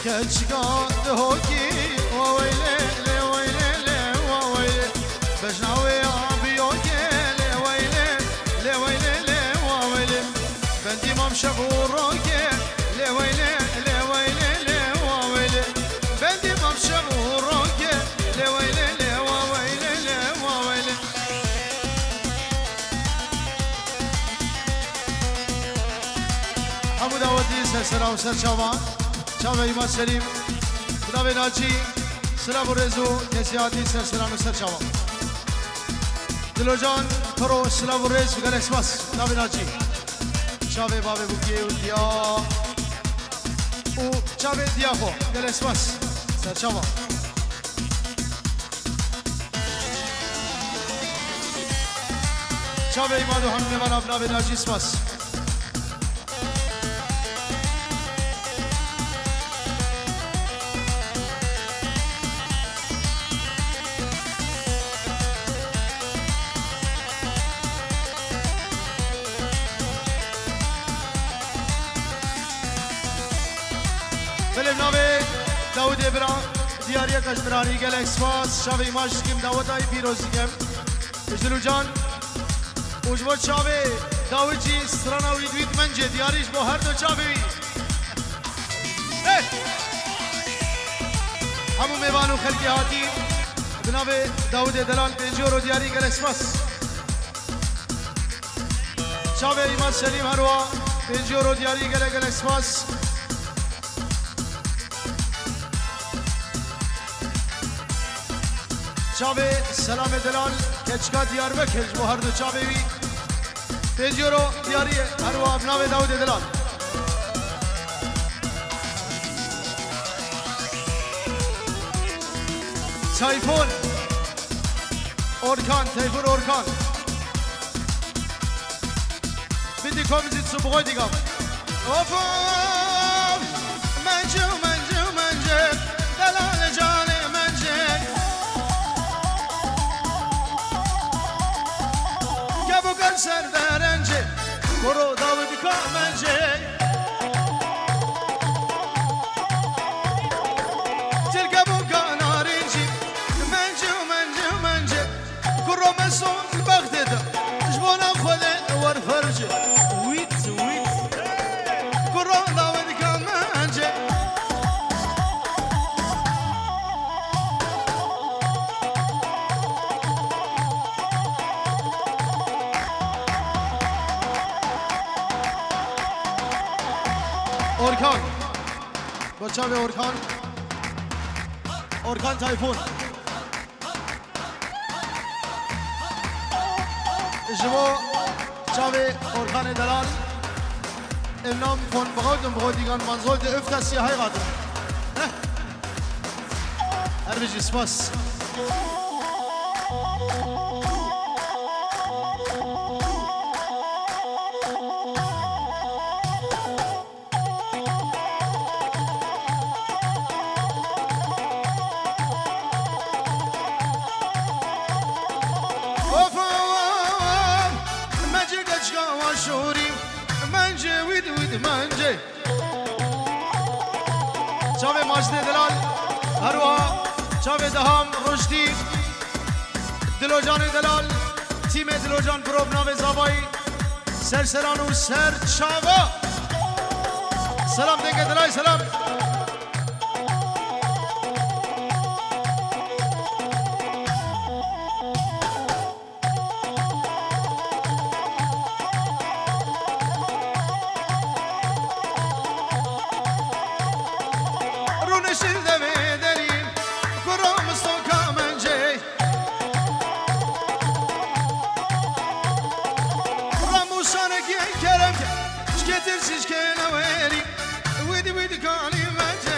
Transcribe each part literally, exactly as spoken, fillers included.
Çika dihokî, wa weylê, lê weylê, lê wa weylê. Bejna wê abiyokê, lê weylê, lê weylê, lê wa weylê. Bendî mam şev û rokê, lê weylê, lê weylê, lê wa weylê. Bendî mam şev û rokê, lê weylê, lê wa weylê, lê wa weylê. Hemû dawetî ser sera û ser çava. Çavê Îmad Selîm, bi navê Nacî, silav û rêz û kesî hatî ser seran û ser çavan. Dilocan, Piro, silav û rêz û gelek spas, bi navê Nacî. Çavê bavê Bûkê û diya û çavê diya xwe, gelek spas, ser çavan. Çavê Îmad û hemû mêvana bi navê Nacî spas. Belê, bi navê Dawidê bira, diyariyeke ji min anî, gelek spas. Çavê Îmad ji kim dawetayî pîroz dikim. Ji Dilucan û ji bo çavê Dawid jî strana Wît Wît Mencê diyarî ji bo her du çavê wî. Hey! Hemû mêvan û xelkê hatî bi navê Dawidê Delal pêncî euro diyarî, gelek spas. Çavê Îmad Selîm herwa pêncî euro diyarî, gelek gelek spas. Çavê Selamê Delal, keçika Diyarbekir ji bo her du çavê wî. Pêncî euro diyarî ye, herwa bi navê Dawidê Delal. Tayfun Orkan, Tayfun Orkan. Bidî komizî tu bi xwe dîgam. Of, of, mencê, mencê, mencê, delal canê mencê. Kebukan ser derencê, kuro Dawid ka mencê. Tirke bûka narincî, mencê, mencê, mencê. Kuro me son bextê de, ji bona Xwedê wer fercê. Wît, wît. Kuro Dawid ka mencê. Orkan. Bo çavê Orkan. Orkan Tayfun. Ji bo çavê Orkanê Delal. Im nam von Braut und Bräutigam, man sollte öfters hier heiraten. Heh. Her bijî, spas. Of, of, of, mecê keçika wa şorî, mence wîd wîd mence. Çavê Macdê Delal, her wiha çavê Deham Rojtî, Dilocanê Delal, tîmê Dilocan Pro bi navê Zavayî, ser seran û ser çava. Selam denge Delal, selam. Rûniştin devê derî, kuro mistoka mencê. Ramûşanekî kerem ke, şkê tir şişkê newerî. Wîdî wîdî kalî mencê.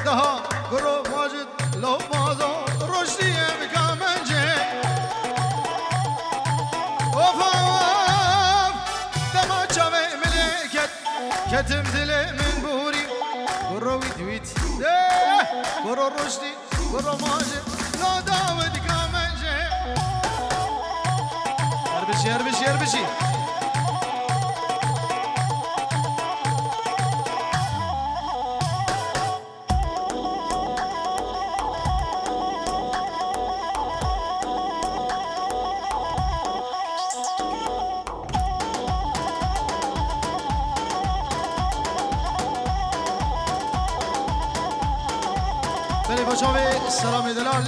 Daha guro Macid lo mazo Roşdî em kamencê. Of, of, dema çavê milê ket, ketim dilê min borî. Guro wît wît, eh, guro Roşdî, guro Macid lo Dawid kamencê. Her bijî, her bijî, her bijî. Belê, bo çavê selamê delal.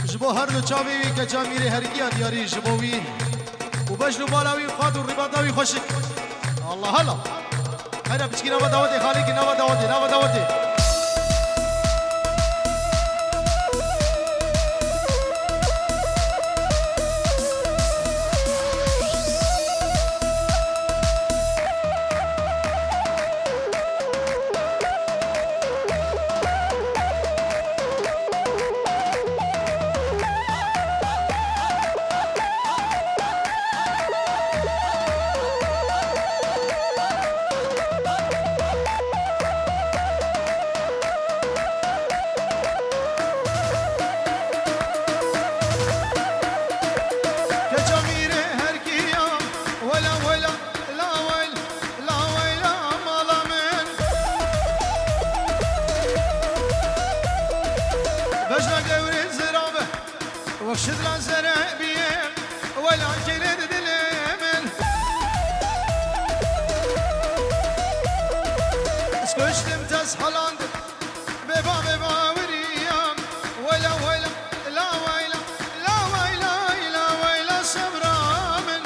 Ji bo her du çavê wî keça mîrê hergiya diyarî ji bo wî û bejn û bala wî, qad û rîbata wî xweşik. Allah Allah. Hene piçkî nava dawetê, xalîkî nava dawetê, nava dawetê. Keça mîrê herkiya, wela, wela, lawel, lawela mala min. Bejna gewrê zirabe, wexşidla zere biye, wela kilê dilê min. Ez kuştim, tez halandim. Bêba, bêba wiriyam. Wela, wela, la wela, la wela, la wela sebra min.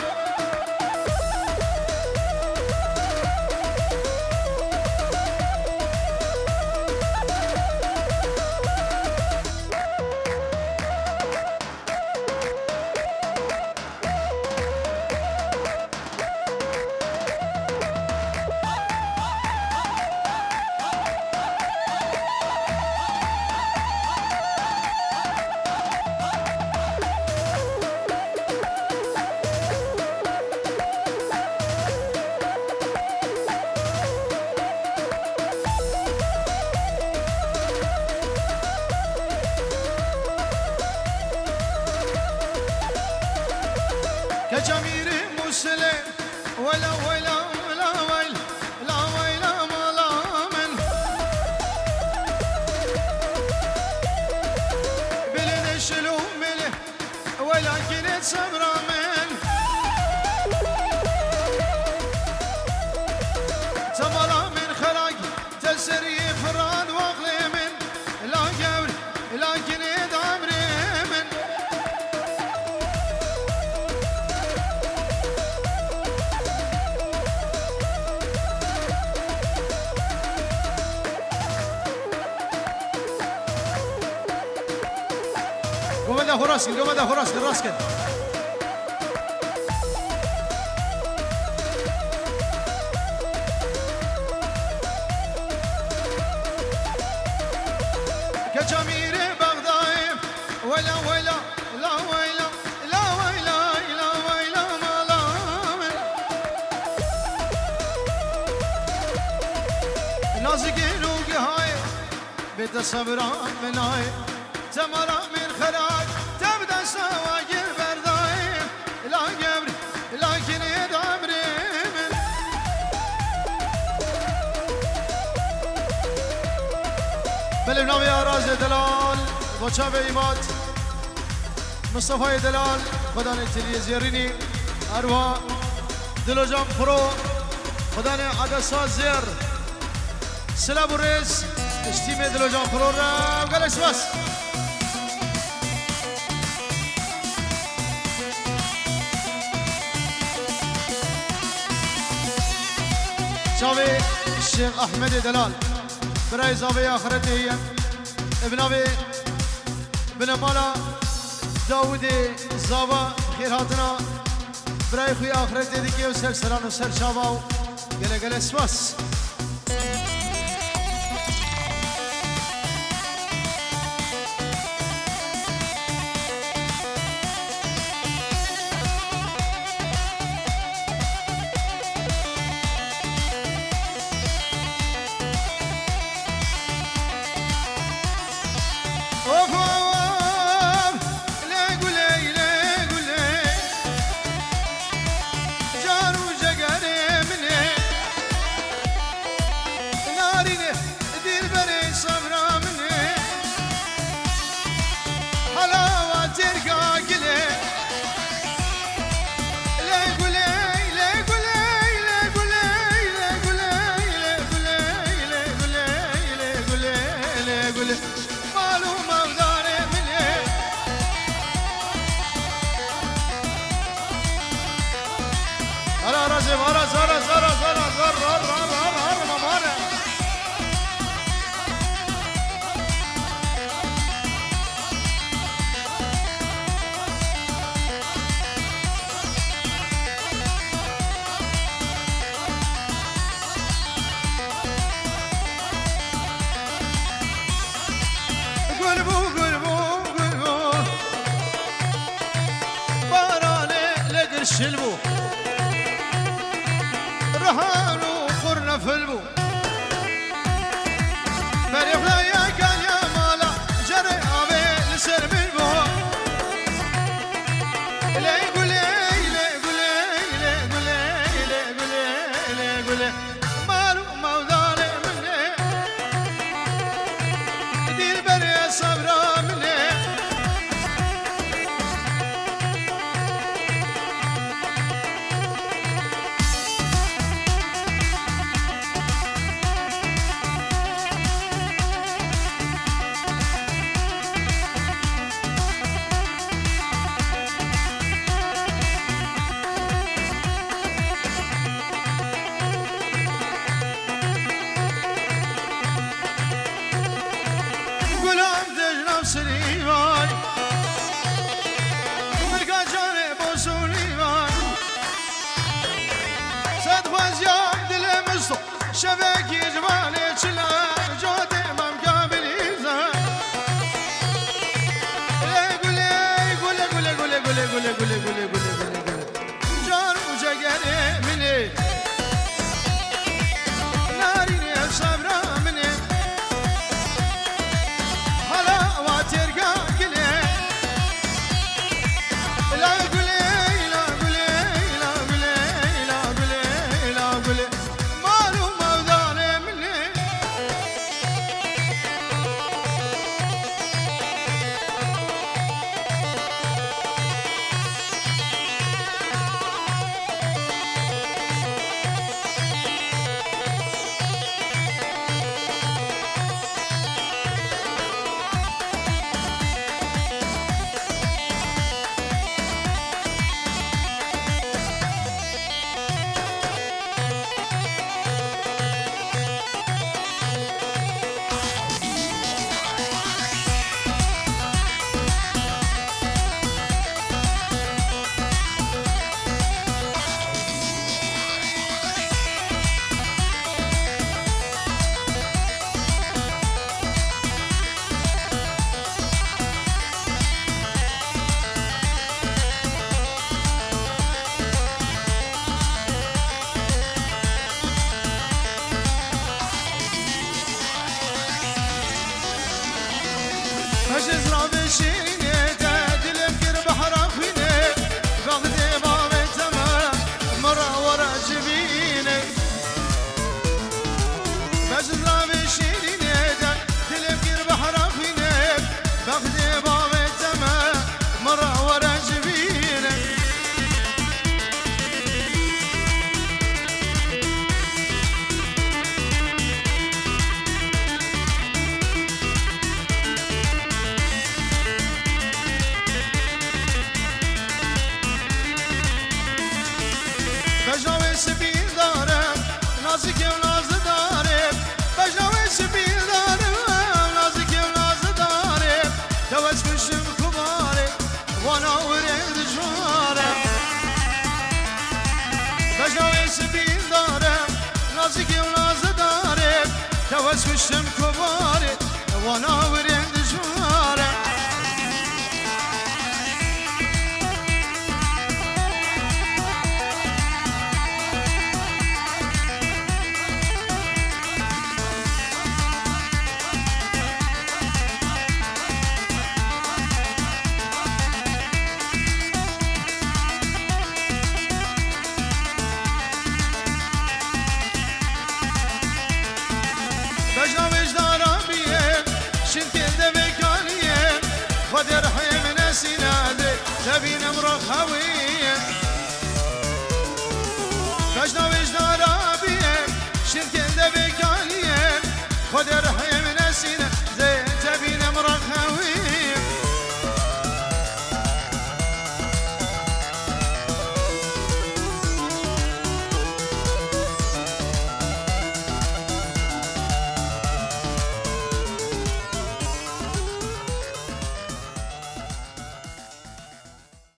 Keça mîrê Musilê, wela, wela, la wel, la wela mala min. Bilê de şilo milê, wela kilê sebra min. Temala min xerak, te serî firan waxlê min. La gewr, la kilê damrê min. Govenda xwe rast kin, govenda xwe rast kin, rast kin. Keça mîrê Bexdayê, wela, wela, la wela, la wela, la wela mala min. Nazikê rûgihayê, bê te sebra min ayê. Temala min xerak, te bi desta wa gir berdayê. La gewr, la kinê damrê min. Belê navê Arazê Delal, bo çavê Îmat, Mistefayê Delal, xwedanê tiliyê zêrînî, herwa Dilocan Pro, xwedanê Adesa Zêr. Silav û rêz, ji tîmê Dilocan Pro re, gelek spas. Çavê Şêx Ehmedê Delal, birayê zavê axretê ye, bi navê binemala Dawidê Zava xêrhatina birayê xwe yê axretê dike û ser seran û ser çava û gele gele spas. Şil bû. Rihan û xurne fil bû. Berê xwe ya geliya mala, cerê avê li ser min bû. Lê gulê, lê gulê, lê gulê, lê gulê, lê gulê. Mal û mewdalê min e. Dilberê sebra min e. Gulam dejna sirî vay. Mirga canê bozûnî vay. Sed xweziyam dilê misto. Şevekî ciwanê çila. Codê mam gabilîza. Ê gulê, gulê, gulê. Car û cegerê min ê. Narînê ev sabra min ê. Hala wa têrga gilê. La gulê, la gulê, la gulê, la gulê, la gulê. Mal û mewdalê min ê. Bejê ziravê şîrînê te dilim kir behra xwînê, vextê bavê te me, min re were civînê. Bejê ziravê şîrînê te dilim kir behra xwînê, vextê bavê te me, min re were civînê. Bejna wê spîndar e, nazik e û nazdar e. Bejna wê spîndar e, nazik e û nazdar e. Tewes kuştim kubar e. Wana wirê dijwar e. Bejna wê spîndar e, nazik e û nazdar e. Tewes kuştim kubar e. Wana wirê dijwar e. Bejna wêjdara bîye, şinkê devê kaniye, Xwedê rehê min e sîne de, tebînim rexewî. Bejna wêjdara bîye, şinkê devê kaniye, Xwedê